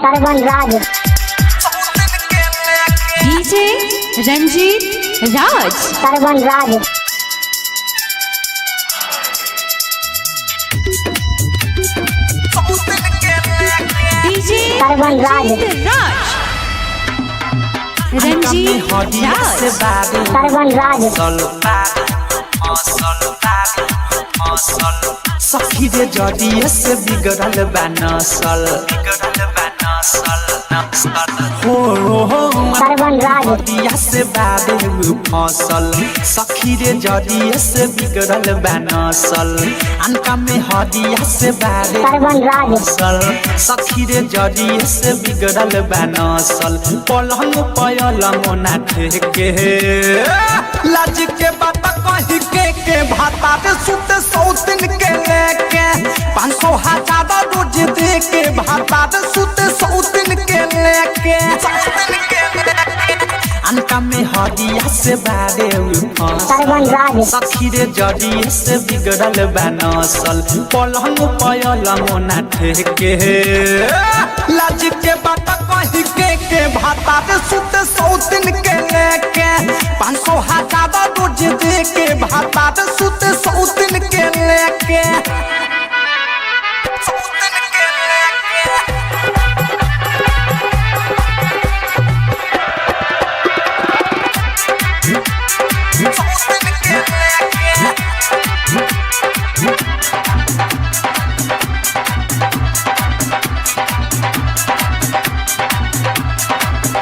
Sarvan Raj. DJ Ranjit Raj. Sarvan Raj. DJ Sarvan Raj. Ranjit Raj. Ranjit Raj. Sarvan Raj. सखी रे जडिया से बिगड़ल बा नसल हो हो सरवन राज। जडिया से बाबे फसल सखी रे जडिया से बिगड़ल बा नसल अनका में हदिया से बाबे सरवन राज। फसल सखी रे जडिया से बिगड़ल बा नसल पलंग पयलंग ना ठेके लाज के बात कही के भाता रे सुत सौतिन के लेके 500 हजार रोज दे के भाता रे सुत सौतिन के लेके अनका में हदिया से बारे सरवन राज। सखी रे जडिया से बिगड़ल बा नसल पलंग पयलंग ना ठेके लाज के बात कही के भाता रे सुत सौतिन के लेके 500 हजार रोज दे के भाता रे सुत सौतिन के लेके सौतिन के लेके सौतिन के लेके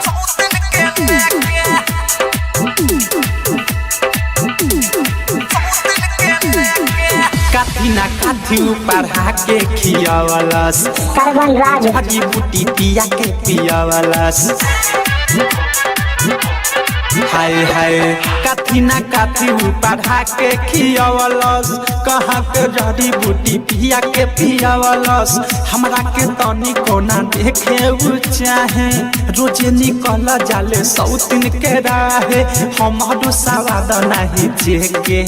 सौतिन के लेके काथी ना काथी पढ़ा के खियावलस सरवन राज। जड़ी बूटी पिया के पियावलस हाय हाय काथी ना काथी पढ़ा के खियावलस कहाँ के जड़ी बूटी पिया के पियावलस हमरा के तनी कोना देखे उ चाहे रोज निकल जाले सौतिन के राहे हमारो सवाद नहीं चेके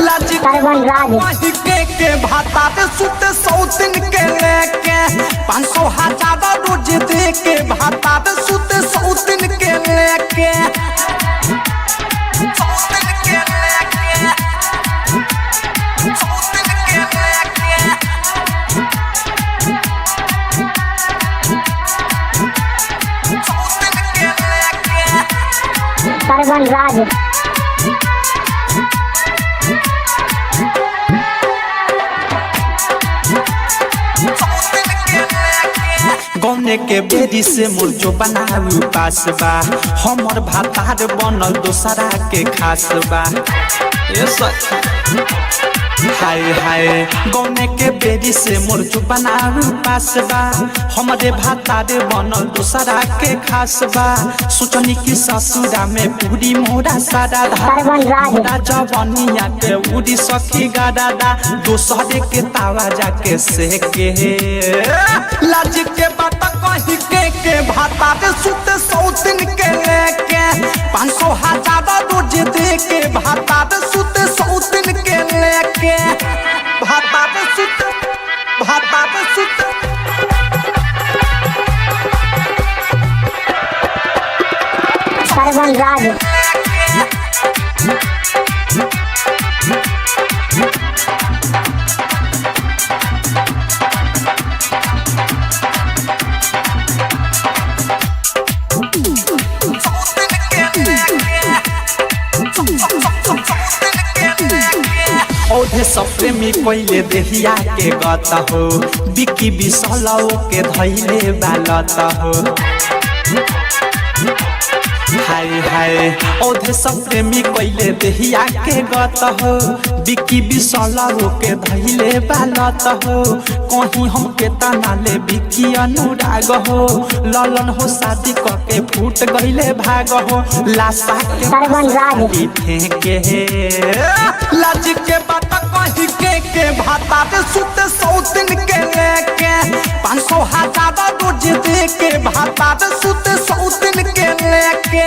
लाज सरवन राज। वही के भाता रे सुत सौतिन के लेके 500 हजार रोज दे के भाता रे सुत सौतिन के लेके सौतिन के लेके सौतिन के लेके सौतिन के लेके सरवन राज। गौने के बेरी से मुर्जो बनाऊ पास बा हमर भातार बनल दोसरा के खास बा ए सखी हाय हाय गौने के बेरी से मुर्जो बनाऊ पास बा हमरे भातार बनल दोसरा के खास बा सोचनी की ससुरा में पूरी मोरा सारा सरवन राज। मोरा जवनिया के उड़ी सखी गादा दोसरे के तावा जाके सेके लाज के बात कही के भाता रे सुत सौतिन के लेके 500 हजार रोज दे के भाता रे सुत सौतिन के लेके भाता रे सुत भाता रे सुत सरवन राज। औधे सब प्रेमी कोइले देहिया के गत हो बिकी बिसलौ के धैले बालत हो हाय हाय औधे सब प्रेमी कोइले देहिया के गत हो बिकी बिसलौ के धैले बालत हो कहीं हम के तना ले बिकी अनुराग हो ललन हो शादी क के फूट गईले भाग हो लाशा के सरवन राज। फेंके लाज के बात कही के भाता रे सुत सौतिन के लेके 500 हजार रोज दे के भाता रे सुत सौतिन के लेके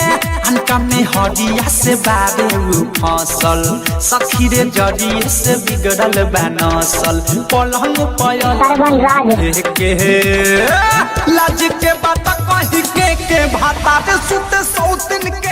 अनका में हरिया से बाबे उ फसल सखी रे जरिए से बिगड़ल बा नसल पलंग पयल सरवन राज। के भातार सुते सौतिन के।